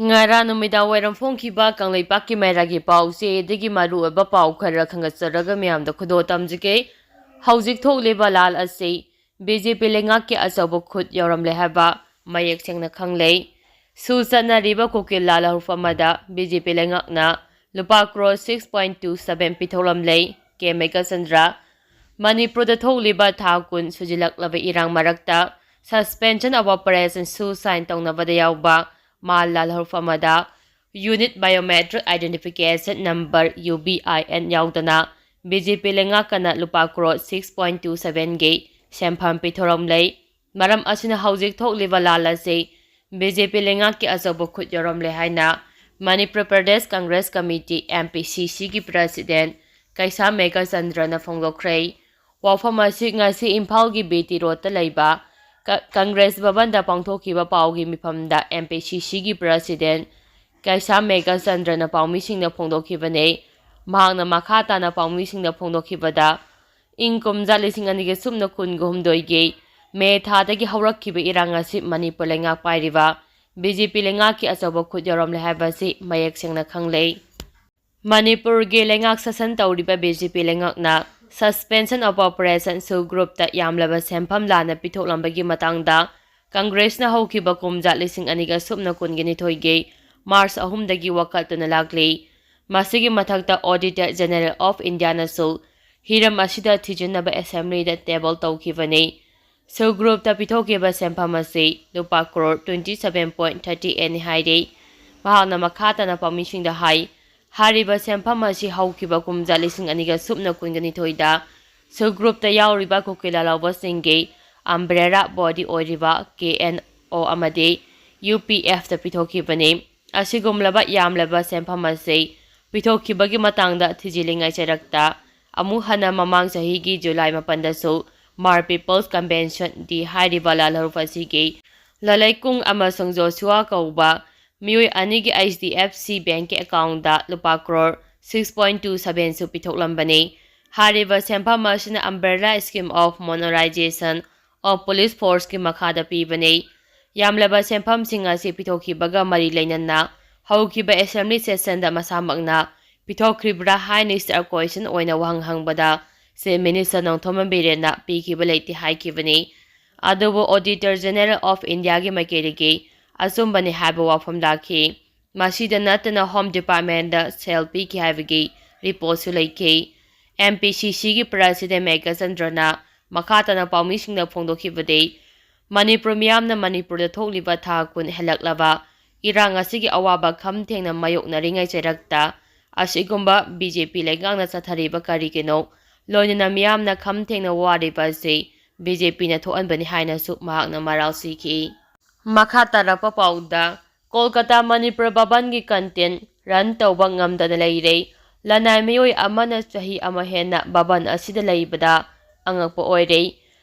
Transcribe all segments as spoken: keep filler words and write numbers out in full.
ꯉꯔꯥꯡ ꯅꯨꯃꯤꯗꯥꯡ ꯋꯥꯏꯔꯝ ꯐꯣꯡꯈꯤꯕ ꯀꯪꯂꯩꯄꯥꯛꯀꯤ ꯃꯩꯔꯥꯒꯤ ꯄꯥꯎꯆꯦꯗꯒꯤ ꯃꯔꯨꯑꯣꯏꯕ ꯄꯥꯎ ꯈꯔ ꯈꯪꯒꯠꯆꯔꯒ ꯃꯌꯥꯝꯗ ꯈꯨꯗꯣꯜ ꯇꯝꯖꯒꯦ꯫ ꯍꯧꯖꯤꯛ ꯊꯣꯛꯂꯤꯕ ꯂꯥꯜ ꯑꯁꯤ ꯕꯤ ꯖꯦ ꯄꯤ ꯂꯩꯉꯥꯛꯀꯤ ꯑꯆꯧꯕ ꯈꯨꯠ ꯌꯥꯎꯔꯝꯂꯦ ꯍꯥꯏꯕ ꯃꯌꯦꯛ ꯁꯦꯡꯅ ꯈꯪꯂꯦ꯫ ꯁꯨ ꯆꯠꯅꯔꯤꯕ ꯀꯨꯀꯤ ꯂꯥꯜ ꯍꯧꯔꯛꯐꯝ ꯑꯃꯗ ꯕꯤ ꯖꯦ ꯄꯤ ꯂꯩꯉꯥꯛꯅ ꯂꯨꯄꯥ crore six point two seven ꯄꯤꯊꯣꯛꯂꯝꯂꯦ꯫ ꯀꯦ ꯃꯦꯘꯆꯟꯗ꯭ꯔ꯫ ꯃꯅꯤꯄꯨꯔꯗ ꯊꯣꯛꯂꯤꯕ ꯊꯥ ꯀꯨꯟ ꯁꯨꯖꯤꯜꯂꯛꯂꯕ ꯏꯔꯥꯡ ꯃꯔꯛꯇ Suspension of Operation ꯁꯨ ꯁꯥꯏꯟ ꯇꯧꯅꯕꯗ ꯌꯥꯎꯕ ꯃꯥꯜ ꯂꯥꯜ ꯍꯧꯔꯛꯐꯝ ꯑꯃꯗ Unit Biometric Identification Number, U B I N, ꯌꯥꯎꯗꯅ ꯕꯤ ꯖꯦ ꯄꯤ ꯂꯩꯉꯥꯛꯀꯅ ꯂꯨꯄꯥ crore six point two seven ꯒꯤ ꯁꯦꯟꯐꯝ ꯄꯤꯊꯣꯔꯝꯂꯦ꯫ ꯃꯔꯝ ꯑꯁꯤꯅ ꯍꯧꯖꯤꯛ ꯊꯣꯛꯂꯤꯕ ꯂꯥꯜ ꯑꯁꯤ ꯕꯤ ꯖꯦ ꯄꯤ ꯂꯩꯉꯥꯛꯀꯤ ꯑꯆꯧꯕ ꯈꯨꯠ ꯌꯥꯎꯔꯝꯂꯦ ꯍꯥꯏꯅ Manipur Pradesh Congress committee, M P C C, ꯒꯤ ꯄ꯭ꯔꯁꯤꯗꯦꯟ ꯀꯩꯁꯥꯝ ꯃꯦꯘꯆꯟꯗ꯭ꯔꯅ ꯐꯣꯡꯗꯣꯛꯈ꯭ꯔꯦ꯫ ꯋꯥꯐꯝ ꯑꯁꯤ ꯉꯁꯤ ꯏꯝꯐꯥꯜꯒꯤ ꯕꯤ ꯇꯤ ꯔꯣꯗꯇ ꯂꯩꯕ ꯀ-, ꯀꯪꯒ꯭ꯔꯦꯁ ꯚꯕꯟꯗ ꯄꯥꯡꯊꯣꯛꯈꯤꯕ ꯄꯥꯎꯒꯤ ꯃꯤꯐꯝꯗ M P C C ꯒꯤ ꯄ꯭ꯔꯁꯤꯗꯦꯟ ꯀꯩꯁꯥꯝ ꯃꯦꯘꯆꯟꯗ꯭ꯔꯅ ꯄꯥꯎꯃꯤꯁꯤꯡꯗ ꯐꯣꯡꯗꯣꯛꯈꯤꯕꯅꯤ꯫ ꯃꯍꯥꯛꯅ ꯃꯈꯥ ꯇꯥꯅ ꯄꯥꯎꯃꯤꯁꯤꯡꯗ ꯐꯣꯡꯗꯣꯛꯈꯤꯕꯗ, ꯏꯪ ꯀꯨꯝꯖꯥ ꯂꯤꯁꯤꯡ ꯑꯅꯤꯒ ꯁꯨꯞꯅ ꯀꯨꯟꯒ ꯍꯨꯝꯗꯣꯏꯒꯤ ꯃꯦ ꯊꯥꯗꯒꯤ ꯍꯧꯔꯛꯈꯤꯕ ꯏꯔꯥꯡ ꯑꯁꯤ ꯃꯅꯤꯄꯨꯔ ꯂꯩꯉꯥꯛ ꯄꯥꯏꯔꯤꯕ ꯕꯤ ꯖꯦ ꯄꯤ ꯂꯩꯉꯥꯛꯀꯤ ꯑꯆꯧꯕ ꯈꯨꯠ ꯌꯥꯎꯔꯝꯂꯦ ꯍꯥꯏꯕ ꯑꯁꯤ ꯃꯌꯦꯛ ꯁꯦꯡꯅ ꯈꯪꯂꯦ꯫ ꯃꯅꯤꯄꯨꯔꯒꯤ ꯂꯩꯉꯥꯛ ꯁꯥꯁꯟ ꯇꯧꯔꯤꯕ ꯕꯤ ꯖꯦ ꯄꯤ ꯂꯩꯉꯥꯛꯅ Suspension of Operation ꯁꯨ ꯒ꯭ꯔꯨꯞꯇ ꯌꯥꯝꯂꯕ ꯁꯦꯟꯐꯝ ꯂꯥꯟꯅ ꯄꯤꯊꯣꯛꯂꯝꯕꯒꯤ ꯃꯇꯥꯡꯗ ꯀꯪꯒ꯭ꯔꯦꯁꯅ ꯍꯧꯈꯤꯕ ꯀꯨꯝꯖꯥ ꯂꯤꯁꯤꯡ ꯑꯅꯤꯒ ꯁꯨꯞꯅ ꯀꯨꯟꯒ ꯅꯤꯊꯣꯏꯒꯤ ꯃꯥꯔꯆ ꯑꯍꯨꯝꯗꯒꯤ ꯋꯥꯀꯠꯇꯨꯅ ꯂꯥꯛꯂꯤ꯫ ꯃꯁꯤꯒꯤ ꯃꯊꯛꯇ Auditor General of Indiaꯅꯁꯨ ꯍꯤꯔꯝ ꯑꯁꯤꯗ ꯊꯤꯖꯤꯟꯅꯕ ꯑꯦꯁꯦꯝꯕ꯭ꯂꯤꯗ ꯇꯦꯕꯜ ꯇꯧꯈꯤꯕꯅꯤ꯫ ꯁꯨ ꯒ꯭ꯔꯨꯞꯇ ꯄꯤꯊꯣꯛꯈꯤꯕ ꯁꯦꯟꯐꯝ ꯑꯁꯤ ꯂꯨꯄꯥ crore twenty seven point thirty eight ꯅꯤ ꯍꯥꯏꯔꯤ꯫ ꯃꯍꯥꯛꯅ ꯃꯈꯥ ꯇꯥꯅ ꯄꯥꯎꯃꯤꯁꯤꯡꯗ ꯍꯥꯏ, ꯍꯥꯏꯔꯤꯕ ꯁꯦꯟꯐꯝ ꯑꯁꯤ ꯍꯧꯈꯤꯕ ꯀꯨꯝꯖꯥ ꯂꯤꯁꯤꯡ ꯑꯅꯤꯒ ꯁꯨꯞꯅ ꯀꯨꯟꯒ ꯅꯤꯊꯣꯏꯗ ꯁꯨ ꯒ꯭ꯔꯨꯞꯇ ꯌꯥꯎꯔꯤꯕ ꯀꯨꯀꯤ ꯂꯥꯜꯍꯧꯕꯁꯤꯡꯒꯤ umbrella body ꯑꯣꯏꯔꯤꯕ K N O ꯑꯃꯗꯤ U P Fꯇ ꯄꯤꯊꯣꯛꯈꯤꯕꯅꯤ꯫ ꯑꯁꯤꯒꯨꯝꯂꯕ ꯌꯥꯝꯂꯕ ꯁꯦꯟꯐꯝ ꯑꯁꯤ ꯄꯤꯊꯣꯛꯈꯤꯕꯒꯤ ꯃꯇꯥꯡꯗ ꯊꯤꯖꯤꯜꯂꯤꯉꯩ ꯆꯩꯔꯛꯇ ꯑꯃꯨꯛ ꯍꯟꯅ ꯃꯃꯥꯡ ꯆꯍꯤꯒꯤ ꯖꯨꯂꯥꯏ ꯃꯥꯄꯟꯗꯁꯨ Hmar People's Convention ꯗꯤ ꯍꯥꯏꯔꯤꯕ ꯂꯥꯜꯍꯧꯔꯛꯄ ꯑꯁꯤꯒꯤ ꯂꯂꯩꯀꯨꯡ ꯑꯃꯁꯨꯡ ꯖꯣꯁꯨꯋꯥ ꯀꯧꯕ ꯃꯤꯑꯣꯏ ꯑꯅꯤꯒꯤ H D F C Bankꯀꯤ accountꯇ ꯂꯨꯄꯥ ꯀ꯭ꯔꯣꯔ six point two sevenꯁꯨ ꯄꯤꯊꯣꯛꯂꯝꯕꯅꯤ꯫ ꯍꯥꯏꯔꯤꯕ ꯁꯦꯟꯐꯝ ꯑꯁꯤꯅ Umbrella Scheme of Monorization of Police Forceꯀꯤ ꯃꯈꯥꯗ ꯄꯤꯕꯅꯤ꯫ ꯌꯥꯝꯂꯕ ꯁꯦꯟꯐꯝꯁꯤꯡ ꯑꯁꯤ ꯄꯤꯊꯣꯛꯈꯤꯕꯒ ꯃꯔꯤ ꯂꯩꯅꯅ ꯍꯧꯈꯤꯕ assembly sessionꯗ ꯃꯁꯥꯃꯛꯅ ꯄꯤꯊꯣꯛꯈ꯭ꯔꯤꯕ꯭ꯔꯥ ꯍꯥꯏꯅ star question ꯑꯣꯏꯅ ꯋꯥꯍꯪ ꯍꯪꯕꯗ Chief Minister ꯅꯣꯡꯊꯣꯝꯕꯝ ꯕꯤꯔꯦꯟꯅ ꯄꯤꯈꯤꯕ ꯂꯩꯇꯦ ꯍꯥꯏꯈꯤꯕꯅꯤ꯫ ꯑꯗꯨꯕꯨ Auditor General of Indiaꯒꯤ ꯃꯥꯏꯀꯩꯗꯒꯤ ꯑꯆꯨꯝꯕꯅꯤ ꯍꯥꯏꯕ ꯋꯥꯐꯝ ꯂꯥꯛꯈꯤ꯫ ꯃꯁꯤꯗ ꯅꯠꯇꯅ Home Departmentꯗ ꯁꯦꯜ ꯄꯤꯈꯤ ꯍꯥꯏꯕꯒꯤ reportꯁꯨ ꯂꯩꯈꯤ꯫ MPCCꯒꯤ President ꯃꯦꯘꯆꯟꯗ꯭ꯔꯅ ꯃꯈꯥ ꯇꯥꯅ ꯄꯥꯎꯃꯤꯁꯤꯡꯗ ꯐꯣꯡꯗꯣꯛꯈꯤꯕꯗꯤ, ꯃꯅꯤꯄꯨꯔ ꯃꯤꯌꯥꯝꯅ ꯃꯅꯤꯄꯨꯔꯗ ꯊꯣꯛꯂꯤꯕ ꯊꯥ ꯀꯨꯟ ꯍꯦꯜꯂꯛꯂꯕ ꯏꯔꯥꯡ ꯑꯁꯤꯒꯤ ꯑꯋꯥꯕ ꯈꯝ ꯊꯦꯡꯅ ꯃꯥꯌꯣꯛꯅꯔꯤꯉꯩ ꯆꯩꯔꯛꯇ ꯑꯁꯤꯒꯨꯝꯕ BJP ꯂꯩꯉꯥꯛꯅ ꯆꯠꯊꯔꯤꯕ ꯀꯔꯤꯒꯤꯅꯣ? ꯂꯣꯏꯅꯅ ꯃꯤꯌꯥꯝꯅ ꯈꯝ ꯊꯦꯡꯅ ꯋꯥꯔꯤꯕ ꯑꯁꯤ BJPꯅ ꯊꯣꯛꯍꯟꯕꯅꯤ ꯍꯥꯏꯅꯁꯨ ꯃꯍꯥꯛꯅ ꯃꯔꯥꯜ ꯁꯤꯈꯤ꯫ ꯃꯈꯥ ꯇꯥꯔꯛꯄ ꯄꯥꯎꯗ, ꯀꯣꯜꯀꯇꯥ ꯃꯅꯤꯄꯨꯔ ꯚꯕꯟꯒꯤ canteen run ꯇꯧꯕ ꯉꯝꯗꯅ ꯂꯩꯔꯦ꯫ ꯂꯅꯥꯏ ꯃꯤꯑꯣꯏ ꯑꯃꯅ ꯆꯍꯤ ꯑꯃ ꯍꯦꯟꯅ ꯚꯕꯟ ꯑꯁꯤꯗ ꯂꯩꯕꯗ ꯑꯉꯛꯄ ꯑꯣꯏꯔꯦ꯫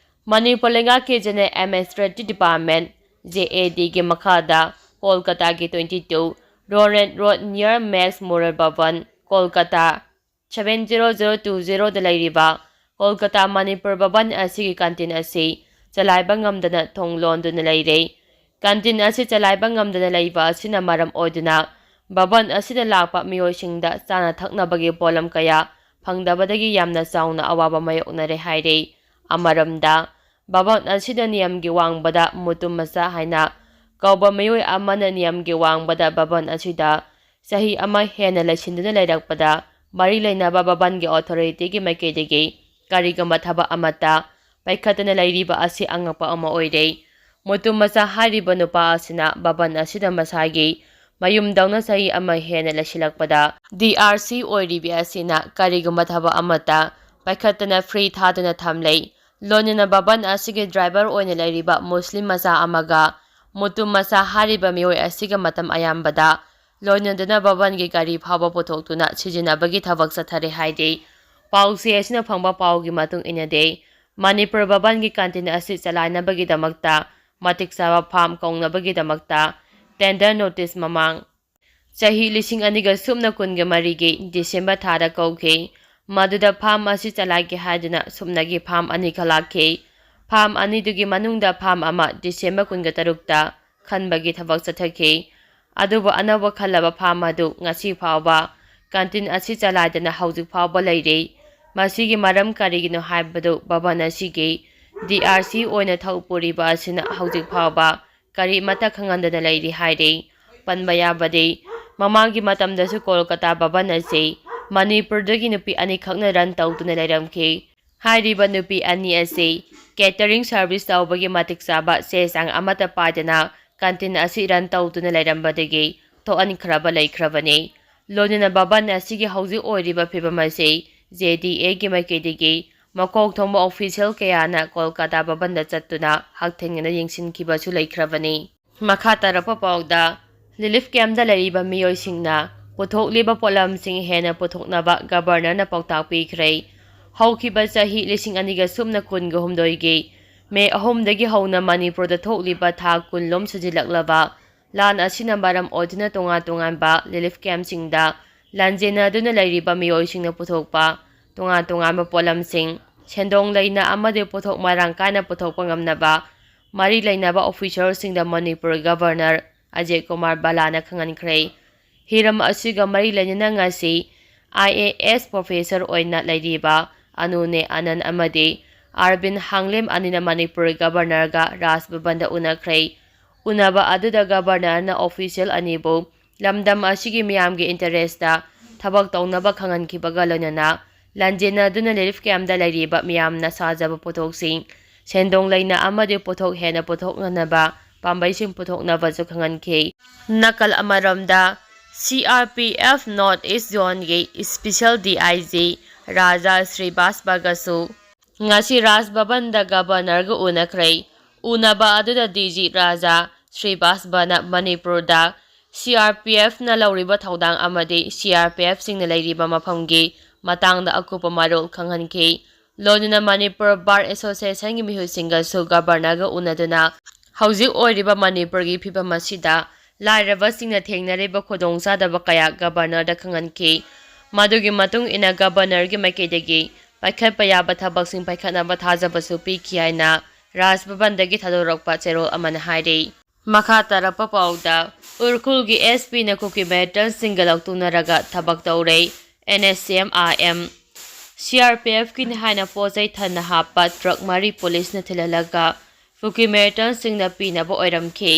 ꯃꯅꯤꯄꯨꯔ ꯂꯩꯉꯥꯛꯀꯤ General Administrative Department, JADꯒꯤ ꯃꯈꯥꯗ ꯀꯣꯜꯀꯇꯥꯒꯤ twenty two Roland Road near Max Muller Bhavan, Kolkata seven zero zero two zeroꯗ ꯂꯩꯔꯤꯕ ꯀꯣꯜꯀꯇꯥ ꯃꯅꯤꯄꯨꯔ ꯚꯕꯟ ꯑꯁꯤꯒꯤ canteen ꯑꯁꯤ ꯆꯂꯥꯏꯕ ꯉꯝꯗꯅ ꯊꯣꯡ ꯂꯣꯟꯗꯨꯅ ꯂꯩꯔꯦ꯫ Canteen ꯑꯁꯤ ꯆꯂꯥꯏꯕ ꯉꯝꯗꯅ ꯂꯩꯕ ꯑꯁꯤꯅ ꯃꯔꯝ ꯑꯣꯏꯗꯨꯅ ꯚꯕꯟ ꯑꯁꯤꯗ ꯂꯥꯛꯄ ꯃꯤꯑꯣꯏꯁꯤꯡꯗ ꯆꯥꯅ ꯊꯛꯅꯕꯒꯤ ꯄꯣꯠꯂꯝ ꯀꯌꯥ ꯐꯪꯗꯕꯗꯒꯤ ꯌꯥꯝꯅ ꯆꯥꯎꯅ ꯑꯋꯥꯕ ꯃꯥꯌꯣꯛꯅꯔꯦ ꯍꯥꯏꯔꯦ꯫ ꯑꯃꯔꯣꯝꯗ, ꯚꯕꯟ ꯑꯁꯤꯗ ꯅꯤꯌꯝꯒꯤ ꯋꯥꯡꯃꯗ ꯃꯨꯇꯨꯝ ꯃꯆꯥ ꯍꯥꯏꯅ ꯀꯧꯕ ꯃꯤꯑꯣꯏ ꯑꯃꯅ ꯅꯤꯌꯝꯒꯤ ꯋꯥꯡꯃꯗ ꯚꯕꯟ ꯑꯁꯤꯗ ꯆꯍꯤ ꯑꯃ ꯍꯦꯟꯅ ꯂꯩꯁꯤꯟꯗꯨꯅ ꯂꯩꯔꯛꯄꯗ ꯃꯔꯤ ꯂꯩꯅꯕ ꯚꯕꯟꯒꯤ authorityꯒꯤ ꯃꯥꯏꯀꯩꯗꯒꯤ ꯀꯔꯤꯒꯨꯝꯕ ꯊꯕꯛ ꯑꯃꯠꯇ ꯄꯥꯏꯈꯠꯇꯅ ꯂꯩꯔꯤꯕ ꯑꯁꯤ ꯑꯉꯛꯄ ꯑꯃ ꯑꯣꯏꯔꯦ꯫ ꯃꯨꯇꯨꯝ ꯃꯆꯥ ꯍꯥꯏꯔꯤꯕ ꯅꯨꯄꯥ ꯑꯁꯤꯅ ꯚꯕꯟ ꯑꯁꯤꯗ ꯃꯁꯥꯒꯤ ꯃꯌꯨꯝꯗꯧꯅ ꯆꯍꯤ ꯑꯃ ꯍꯦꯟꯅ ꯂꯩꯁꯤꯜꯂꯛꯄꯗ DRC ꯑꯣꯏꯔꯤꯕꯤ ꯑꯁꯤꯅ ꯀꯔꯤꯒꯨꯝꯕ ꯊꯕꯛ ꯑꯃꯠꯇ ꯄꯥꯏꯈꯠꯇꯅ free ꯊꯥꯗꯨꯅ ꯊꯝꯂꯦ꯫ ꯂꯣꯏꯅꯅ ꯚꯕꯟ ꯑꯁꯤꯒꯤ driver ꯑꯣꯏꯅ ꯂꯩꯔꯤꯕ ꯃꯨꯁꯂꯤꯝ ꯃꯆꯥ ꯑꯃꯒ ꯃꯨꯇꯨꯝ ꯃꯆꯥ ꯍꯥꯏꯔꯤꯕ ꯃꯤꯑꯣꯏ ꯑꯁꯤꯒ ꯃꯇꯝ ꯑꯌꯥꯝꯕꯗ ꯂꯣꯏꯅꯗꯨꯅ ꯚꯕꯟꯒꯤ ꯒꯥꯔꯤ ꯐꯥꯎꯕ ꯄꯨꯊꯣꯛꯇꯨꯅ ꯁꯤꯖꯤꯟꯅꯕꯒꯤ ꯊꯕꯛ ꯆꯠꯊꯔꯦ ꯍꯥꯏꯔꯤ꯫ ꯄꯥꯎꯆꯦ ꯑꯁꯤꯅ ꯐꯪꯕ ꯄꯥꯎꯒꯤ ꯃꯇꯨꯡ ꯏꯟꯅꯗꯤ, ꯃꯅꯤꯄꯨꯔ ꯚꯕꯟꯒꯤ canteen ꯑꯁꯤ ꯆꯂꯥꯏꯅꯕꯒꯤꯗꯃꯛꯇ ꯃꯇꯤꯛ ꯆꯥꯕ farm ꯀꯧꯅꯕꯒꯤꯗꯃꯛꯇ tender notice ꯃꯃꯥꯡ ꯆꯍꯤ ꯂꯤꯁꯤꯡ ꯑꯅꯤꯒ ꯁꯨꯞꯅ ꯀꯨꯟꯒ ꯃꯔꯤꯒꯤ December ꯊꯥꯗ ꯀꯧꯈꯤ꯫ ꯃꯗꯨꯗ farm ꯑꯁꯤ ꯆꯂꯥꯏꯒꯦ ꯍꯥꯏꯗꯨꯅ ꯁꯨꯞꯅꯒꯤ farm ꯑꯅꯤꯈꯛ ꯂꯥꯛꯈꯤ꯫ ꯐꯥꯝ ꯑꯅꯤꯗꯨꯒꯤ ꯃꯅꯨꯡꯗ ꯐꯥꯝ ꯑꯃ ꯗꯤꯁꯦꯝꯕꯔ ꯀꯨꯟꯒ ꯇꯔꯨꯛꯇ ꯈꯟꯕꯒꯤ ꯊꯕꯛ ꯆꯠꯊꯈꯤ꯫ ꯑꯗꯨꯕꯨ ꯑꯅꯧꯕ ꯈꯜꯂꯕ ꯐꯥꯝ ꯑꯗꯨ ꯉꯁꯤ ꯐꯥꯎꯕ ꯀꯟꯇꯤꯟ ꯑꯁꯤ ꯆꯂꯥꯏꯗꯅ ꯍꯧꯖꯤꯛ ꯐꯥꯎꯕ ꯂꯩꯔꯤ꯫ ꯃꯁꯤꯒꯤ ꯃꯔꯝ ꯀꯔꯤꯒꯤꯅꯣ ꯍꯥꯏꯕꯗꯨ ꯚꯕꯟ ꯑꯁꯤꯒꯤ ꯗꯤ ꯑꯥꯔ ꯁꯤ ꯑꯣꯏꯅ ꯊꯧ ꯄꯨꯔꯤꯕ ꯑꯁꯤꯅ ꯍꯧꯖꯤꯛ ꯐꯥꯎꯕ ꯀꯔꯤꯃꯠꯇ ꯈꯪꯍꯟꯗꯅ ꯂꯩꯔꯤ ꯍꯥꯏꯔꯤ꯫ ꯄꯟꯕ ꯌꯥꯕꯗꯤ, ꯃꯃꯥꯡꯒꯤ ꯃꯇꯝꯗꯁꯨ ꯀꯣꯜꯀꯇꯥ ꯚꯕꯟ ꯑꯁꯤ ꯃꯅꯤꯄꯨꯔꯗꯒꯤ ꯅꯨꯄꯤ ꯑꯅꯤꯈꯛꯅ ꯔꯟ ꯇꯧꯗꯨꯅ ꯂꯩꯔꯝꯈꯤ꯫ ꯍꯥꯏꯔꯤꯕ ꯅꯨꯄꯤ ꯑꯅꯤ ꯑꯁꯤ ꯀꯦꯇꯔꯤꯡ ꯁꯔꯚꯤꯁ ꯇꯧꯕꯒꯤ ꯃꯇꯤꯛ ꯆꯥꯕ ꯆꯦ ꯆꯥꯡ ꯑꯃꯠꯇ ꯄꯥꯏꯗꯅ ꯀꯟꯇꯤꯟ ꯑꯁꯤ ꯔꯟ ꯇꯧꯗꯨꯅ ꯂꯩꯔꯝꯕꯗꯒꯤ ꯊꯣꯛꯍꯟꯈ꯭ꯔꯕ ꯂꯩꯈ꯭ꯔꯕꯅꯤ꯫ ꯂꯣꯏꯅꯅ ꯚꯕꯟ ꯑꯁꯤꯒꯤ ꯍꯧꯖꯤꯛ ꯑꯣꯏꯔꯤꯕ ꯐꯤꯕꯝ ꯑꯁꯤ ꯖꯦ ꯗꯤ ꯑꯦꯒꯤ ꯃꯥꯏꯀꯩꯗꯒꯤ ꯃꯀꯣꯛ ꯊꯣꯡꯕ ꯑꯣꯐꯤꯁꯤꯌꯦꯜ ꯀꯌꯥꯅ ꯀꯣꯜꯀꯥꯇꯥ ꯚꯕꯟꯗ ꯆꯠꯇꯨꯅ ꯍꯛꯊꯦꯡꯅꯅ ꯌꯦꯡꯁꯤꯟꯈꯤꯕꯁꯨ ꯂꯩꯈ꯭ꯔꯕꯅꯤ꯫ ꯃꯈꯥ ꯇꯥꯔꯛꯄ ꯄꯥꯎꯗ, ꯔꯤꯂꯤꯐ ꯀꯦꯝꯞꯇ ꯂꯩꯔꯤꯕ ꯃꯤꯑꯣꯏꯁꯤꯡꯅ ꯄꯨꯊꯣꯛꯂꯤꯕ ꯄꯣꯠꯂꯝꯁꯤꯡ ꯍꯦꯟꯅ ꯄꯨꯊꯣꯛꯅꯕ ꯒꯕꯔꯅꯔꯅ ꯄꯥꯎꯇꯥꯛ ꯄꯤꯈ꯭ꯔꯦ꯫ ꯍꯧꯈꯤꯕ ꯆꯍꯤ ꯂꯤꯁꯤꯡ ꯑꯅꯤꯒ ꯁꯨꯞꯅ ꯀꯨꯟꯒ ꯍꯨꯝꯗꯣꯏꯒꯤ ꯃꯦ ꯑꯍꯨꯝꯗꯒꯤ ꯍꯧꯅ ꯃꯅꯤꯄꯨꯔꯗ ꯊꯣꯛꯂꯤꯕ ꯊꯥ ꯀꯨꯟꯂꯣꯝ ꯁꯨꯖꯤꯜꯂꯛꯂꯕ ꯂꯥꯟ ꯑꯁꯤꯅ ꯃꯔꯝ ꯑꯣꯏꯗꯨꯅ ꯇꯣꯉꯥꯟ ꯇꯣꯉꯥꯟꯕ ꯔꯤꯂꯤꯐ ꯀꯦꯝꯞꯁꯤꯡꯗ ꯂꯥꯟꯖꯦꯟꯅꯗꯨꯅ ꯂꯩꯔꯤꯕ ꯃꯤꯑꯣꯏꯁꯤꯡꯅ ꯄꯨꯊꯣꯛꯄ ꯇꯣꯉꯥꯟ ꯇꯣꯉꯥꯟꯕ ꯄꯣꯠꯂꯝꯁꯤꯡ ꯁꯦꯟꯗꯣꯡ ꯂꯩꯅ ꯑꯃꯗꯤ ꯄꯣꯠꯊꯣꯛ ꯃꯔꯥꯡ ꯀꯥꯏꯅ ꯄꯨꯊꯣꯛꯄ ꯉꯝꯅꯕ ꯃꯔꯤ ꯂꯩꯅꯕ ꯑꯣꯐꯤꯁꯔꯁꯤꯡꯗ ꯃꯅꯤꯄꯨꯔ ꯒꯕꯔꯅꯔ ꯑꯖꯌ ꯀꯨꯃꯥꯔ ꯕꯂꯥꯅ ꯈꯪꯍꯟꯈ꯭ꯔꯦ꯫ ꯍꯤꯔꯝ ꯑꯁꯤꯒ ꯃꯔꯤ ꯂꯩꯅꯅ ꯉꯁꯤ ꯑꯥꯏ ꯑꯦ ꯑꯦꯁ ꯄ꯭ꯔꯣꯐꯦꯁꯔ ꯑꯣꯏꯅ ꯂꯩꯔꯤꯕ ꯑꯅꯨꯅꯦ ꯑꯅꯟ ꯑꯃꯗꯤ ꯑꯥꯔꯕꯤꯟ ꯍꯥꯡꯂꯦꯝ ꯑꯅꯤꯅ ꯃꯅꯤꯄꯨꯔ ꯒꯕꯔꯅꯔꯒ ꯔꯥꯖ ꯚꯕꯟꯗ ꯎꯅꯈ꯭ꯔꯦ꯫ ꯎꯅꯕ ꯑꯗꯨꯗ ꯒꯕꯔꯅꯔꯅ ꯑꯣꯐꯤꯁꯤꯌꯦꯜ ꯑꯅꯤꯕꯨ ꯂꯝꯗꯝ ꯑꯁꯤꯒꯤ ꯃꯤꯌꯥꯝꯒꯤ ꯏꯟꯇꯔꯦꯁꯇ ꯊꯕꯛ ꯇꯧꯅꯕ ꯈꯪꯍꯟꯈꯤꯕꯒ ꯂꯣꯏꯅꯅ ꯂꯥꯟꯖꯦꯟꯅꯗꯨꯅ ꯔꯤꯂꯤꯐ ꯀꯦꯝꯞꯇ ꯂꯩꯔꯤꯕ ꯃꯤꯌꯥꯝꯅ ꯁꯥꯖꯕ ꯄꯣꯠꯊꯣꯛꯁꯤꯡ ꯁꯦꯟꯗꯣꯡ ꯂꯩꯅ ꯑꯃꯗꯤ ꯄꯣꯠꯊꯣꯛ ꯍꯦꯟꯅ ꯄꯨꯊꯣꯛꯅꯅꯕ ꯄꯥꯝꯕꯩꯁꯤꯡ ꯄꯨꯊꯣꯛꯅꯕꯁꯨ ꯈꯪꯍꯟꯈꯤ꯫ ꯅꯥꯀꯜ ꯑꯃꯔꯣꯝꯗ, C R P F north east ꯖꯣꯟꯒꯤ special D I G Raja ꯁ꯭ꯔꯤꯕꯥꯁꯕꯒꯁꯨ ꯉꯁꯤ ꯔꯥꯖ ꯚꯕꯟꯗ ꯒꯕꯔꯅꯔꯒ ꯎꯅꯈ꯭ꯔꯦ꯫ ꯎꯅꯕ ꯑꯗꯨꯗ ꯗꯤ ꯖꯤ ꯔꯥꯖꯥ ꯁ꯭ꯔꯤꯕꯥꯁꯕꯅ ꯃꯅꯤꯄꯨꯔꯗ ꯁꯤ ꯑꯥꯔ ꯄꯤ ꯑꯦꯐꯅ ꯂꯧꯔꯤꯕ ꯊꯧꯗꯥꯡ ꯑꯃꯗꯤ ꯁꯤ ꯑꯥꯔ ꯄꯤ ꯑꯦꯐꯁꯤꯡꯅ ꯂꯩꯔꯤꯕ ꯃꯐꯝꯒꯤ ꯃꯇꯥꯡꯗ ꯑꯀꯨꯞꯄ ꯃꯔꯣꯜ ꯈꯪꯍꯟꯈꯤ꯫ ꯂꯣꯏꯅꯅ ꯃꯅꯤꯄꯨꯔ ꯕꯥꯔ ꯑꯦꯁꯣꯁꯤꯌꯦꯁꯟꯒꯤ ꯃꯤꯍꯨꯠꯁꯤꯡꯒꯁꯨ ꯒꯕꯔꯅꯔꯒ ꯎꯅꯗꯨꯅ ꯍꯧꯖꯤꯛ ꯑꯣꯏꯔꯤꯕ ꯃꯅꯤꯄꯨꯔꯒꯤ ꯐꯤꯕꯝ ꯑꯁꯤꯗ ꯂꯥꯏꯔꯕꯁꯤꯡꯅ ꯊꯦꯡꯅꯔꯤꯕ ꯈꯨꯗꯣꯡꯆꯥꯗꯕ ꯀꯌꯥ ꯒꯕꯔꯅꯔꯗ ꯈꯪꯍꯟꯈꯤ꯫ ꯃꯗꯨꯒꯤ ꯃꯇꯨꯡ ꯏꯟꯅ ꯒꯕꯔꯅꯔꯒꯤ ꯃꯥꯏꯀꯩꯗꯒꯤ ꯄꯥꯏꯈꯠꯄ ꯌꯥꯕ ꯊꯕꯛꯁꯤꯡ ꯄꯥꯏꯈꯠꯅꯕ ꯊꯥꯖꯕꯁꯨ ꯄꯤꯈꯤ ꯍꯥꯏꯅ ꯔꯥꯖ ꯚꯕꯟꯗꯒꯤ ꯊꯥꯗꯣꯔꯛꯄ ꯆꯦꯔꯣꯜ ꯑꯃꯅ ꯍꯥꯏꯔꯤ꯫ ꯃꯈꯥ ꯇꯥꯔꯛꯄ ꯄꯥꯎꯗ, ꯎꯔꯈꯨꯜꯒꯤ S P ꯅ ꯀꯨꯀꯤ ꯃꯤꯂꯤꯇꯦꯟꯠꯁꯤꯡꯒ ꯂꯧꯇꯨꯅꯔꯒ ꯊꯕꯛ ꯇꯧꯔꯦ꯫ N S C M I M, C R P F ꯀꯤꯅꯤ ꯍꯥꯏꯅ ꯄꯣꯠ ꯆꯩ ꯊꯟꯅ ꯍꯥꯞꯄ ꯇ꯭ꯔꯛ ꯃꯔꯤ ꯄꯨꯂꯤꯁꯅ ꯊꯤꯜꯍꯜꯂꯒ ꯀꯨꯀꯤ ꯃꯤꯂꯤꯇꯦꯟꯠꯁꯤꯡꯅ ꯄꯤꯅꯕ ꯑꯣꯏꯔꯝꯈꯤ꯫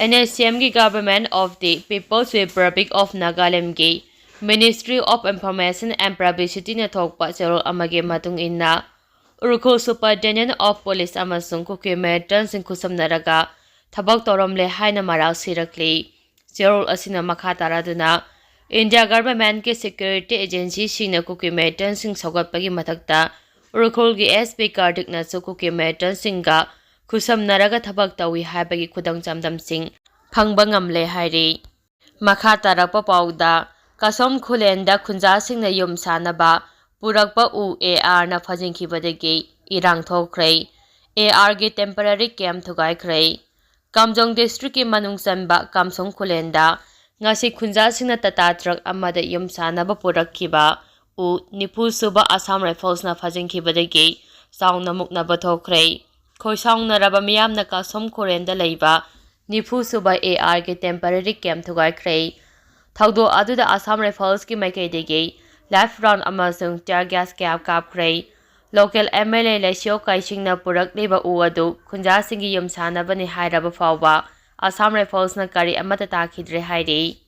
N S C M ꯒꯤ Government of the People's Republic of Nagaland ꯒꯤ Ministry of Information and Publicity ꯅ ꯊꯣꯛꯄ ꯆꯦꯔꯣꯜ ꯑꯃꯒꯤ ꯃꯇꯨꯡ ꯏꯟꯅ, ꯎꯔꯈꯨꯜ Superintendent of Police ꯑꯃꯁꯨꯡ ꯀꯨꯀꯤ ꯃꯤꯂꯤꯇꯦꯟꯠꯁꯤꯡ ꯈꯨꯠꯁꯝꯅꯔꯒ ꯊꯕꯛ ꯇꯧꯔꯝꯂꯦ ꯍꯥꯏꯅ ꯃꯔꯥꯜ ꯁꯤꯔꯛꯂꯤ꯫ ꯆꯦꯔꯣꯜ ꯑꯁꯤꯅ ꯃꯈꯥ ꯇꯥꯔꯗꯨꯅ, India Government ꯀꯤ security agency ꯁꯤꯡꯅ ꯀꯨꯀꯤ ꯃꯤꯂꯤꯇꯦꯟꯠꯁꯤꯡ ꯁꯧꯒꯠꯄꯒꯤ ꯃꯊꯛꯇ ꯎꯔꯈꯨꯜꯒꯤ S P ꯀꯥꯔꯇꯤꯛꯅꯁꯨ ꯀꯨꯀꯤ ꯃꯤꯂꯤꯇꯦꯟꯠꯁꯤꯡꯒ ꯈꯨꯠꯁꯝꯅꯔꯒ ꯊꯕꯛ ꯇꯧꯏ ꯍꯥꯏꯕꯒꯤ ꯈꯨꯗꯝ ꯆꯥꯡꯗꯝꯁꯤꯡ ꯐꯪꯕ ꯉꯝꯂꯦ ꯍꯥꯏꯔꯤ꯫ ꯃꯈꯥ ꯇꯥꯔꯛꯄ ꯄꯥꯎꯗ, ꯀꯁꯣꯝ ꯈꯨꯂꯦꯟꯗ ꯈꯨꯟꯖꯥꯁꯤꯡꯅ ꯌꯨꯝ ꯁꯥꯅꯕ ꯄꯨꯔꯛꯄ ꯎ A R ꯅ ꯐꯥꯖꯤꯟꯈꯤꯕꯗꯒꯤ ꯏꯔꯥꯡ ꯊꯣꯛꯈ꯭ꯔꯦ꯫ A R ꯒꯤ temporary camp ꯊꯨꯒꯥꯏꯈ꯭ꯔꯦ꯫ ꯀꯥꯝꯖꯣꯡ district ꯀꯤ ꯃꯅꯨꯡ ꯆꯟꯕ ꯀꯥꯝꯁꯣꯡ ꯈꯨꯂꯦꯟꯗ ꯉꯁꯤ ꯈꯨꯟꯖꯥꯁꯤꯡꯅ ꯇꯥꯇꯥ ꯇ꯭ꯔꯛ ꯑꯃꯗ ꯌꯨꯝ ꯁꯥꯅꯕ ꯄꯨꯔꯛꯈꯤꯕ ꯎ ꯅꯤꯐꯨ ꯁꯨꯕ Assam Rifles ꯅ ꯐꯥꯖꯤꯟꯈꯤꯕꯗꯒꯤ ꯆꯥꯎꯅ ꯃꯨꯛꯅꯕ ꯊꯣꯛꯈ꯭ꯔꯦ꯫ ꯈꯣꯏꯁꯥꯎꯅꯔꯕ ꯃꯤꯌꯥꯝꯅ ꯀꯥꯁꯣꯝ ꯈꯨꯂꯦꯟꯗ ꯂꯩꯕ ꯅꯤꯐꯨ ꯁꯨꯕ A R ꯒꯤ temporary camp ꯊꯨꯒꯥꯏꯈ꯭ꯔꯦ꯫ ꯊꯧꯗꯣꯛ ꯑꯗꯨꯗ Assam Rifles ꯀꯤ ꯃꯥꯏꯀꯩꯗꯒꯤ live round ꯑꯃꯁꯨꯡ tear gas ꯀꯌꯥ ꯀꯥꯞꯈ꯭ꯔꯦ꯫ Local M L A ꯂꯩꯁꯤꯌꯣ ꯀꯥꯏꯁꯤꯡꯅ ꯄꯨꯔꯛꯂꯤꯕ ꯎ ꯑꯗꯨ ꯈꯨꯟꯖꯥꯁꯤꯡꯒꯤ ꯌꯨꯝ ꯁꯥꯅꯕꯅꯤ ꯍꯥꯏꯔꯕ ꯐꯥꯎꯕ Assam Rifles ꯅ ꯀꯔꯤ ꯑꯃꯠꯇ ꯇꯥꯈꯤꯗ꯭ꯔꯦ ꯍꯥꯏꯔꯤ꯫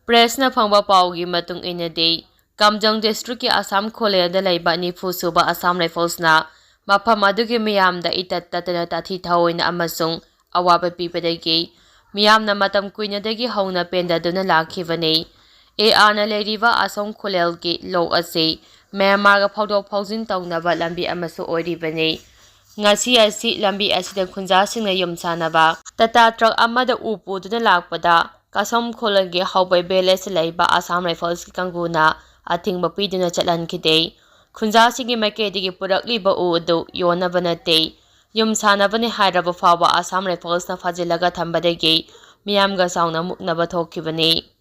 Press ꯅ ꯐꯪꯕ ꯄꯥꯎꯒꯤ ꯃꯇꯨꯡ ꯏꯟꯅꯗꯤ, ꯀꯥꯝꯖꯣꯡ district ꯀꯤ ꯑꯁꯥꯝ ꯈꯨꯂꯦꯟꯗ ꯂꯩꯕ ꯅꯤꯐꯨ ꯁꯨꯕ Assam Rifles ꯅ ꯃꯐꯝ ꯑꯗꯨꯒꯤ ꯃꯤꯌꯥꯝꯗ ꯏꯇꯠ ꯇꯠꯇꯅ ꯇꯥꯊꯤ ꯊꯑꯣꯏꯅ ꯑꯃꯁꯨꯡ ꯑꯋꯥꯕ ꯄꯤꯕꯗꯒꯤ ꯃꯤꯌꯥꯝꯅ ꯃꯇꯝ ꯀꯨꯏꯅꯗꯒꯤ ꯍꯧꯅ ꯄꯦꯟꯗꯗꯨꯅ ꯂꯥꯛꯈꯤꯕꯅꯤ꯫ A R ꯅ ꯂꯩꯔꯤꯕ ꯑꯁꯣꯝ ꯈꯨꯂꯦꯟꯒꯤ ꯂꯣꯛ ꯑꯁꯤ ꯃ꯭ꯌꯥꯟꯃꯥꯔꯒ ꯐꯥꯎꯗꯣꯛ ꯐꯥꯎꯖꯤꯟ ꯇꯧꯅꯕ ꯂꯝꯕꯤ ꯑꯃꯁꯨ ꯑꯣꯏꯔꯤꯕꯅꯤ꯫ ꯉꯁꯤ ꯑꯁꯤ ꯂꯝꯕꯤ ꯑꯁꯤꯗ ꯈꯨꯟꯖꯥꯁꯤꯡꯅ ꯌꯨꯝ ꯁꯥꯅꯕ ꯇꯥꯇꯥ ꯇ꯭ꯔꯛ ꯑꯃꯗ ꯎ ꯄꯨꯗꯨꯅ ꯂꯥꯛꯄꯗ ꯀꯥꯁꯣꯝ ꯈꯨꯂꯦꯟꯒꯤ ꯍꯥꯎꯕꯩ village ꯂꯩꯕ Assam Rifles ꯀꯤ ꯀꯥꯡꯕꯨꯅ ꯑꯊꯤꯡꯕ ꯄꯤꯗꯨꯅ ꯆꯠꯍꯟꯈꯤꯗꯦ꯫ ꯈꯨꯟꯖꯥꯁꯤꯡꯒꯤ ꯃꯥꯏꯀꯩꯗꯒꯤ ꯄꯨꯔꯛꯂꯤꯕ ꯎ ꯑꯗꯨ ꯌꯣꯟꯅꯕ ꯅꯠꯇꯦ, ꯌꯨꯝ ꯁꯥꯅꯕꯅꯤ ꯍꯥꯏꯔꯕ ꯐꯥꯎꯕ Assam Rifles ꯅ ꯐꯥꯖꯤꯜꯂꯒ ꯊꯝꯕꯗꯒꯤ ꯃꯤꯌꯥꯝꯒ ꯆꯥꯎꯅ ꯃꯨꯛꯅꯕ ꯊꯣꯛꯈꯤꯕꯅꯤ꯫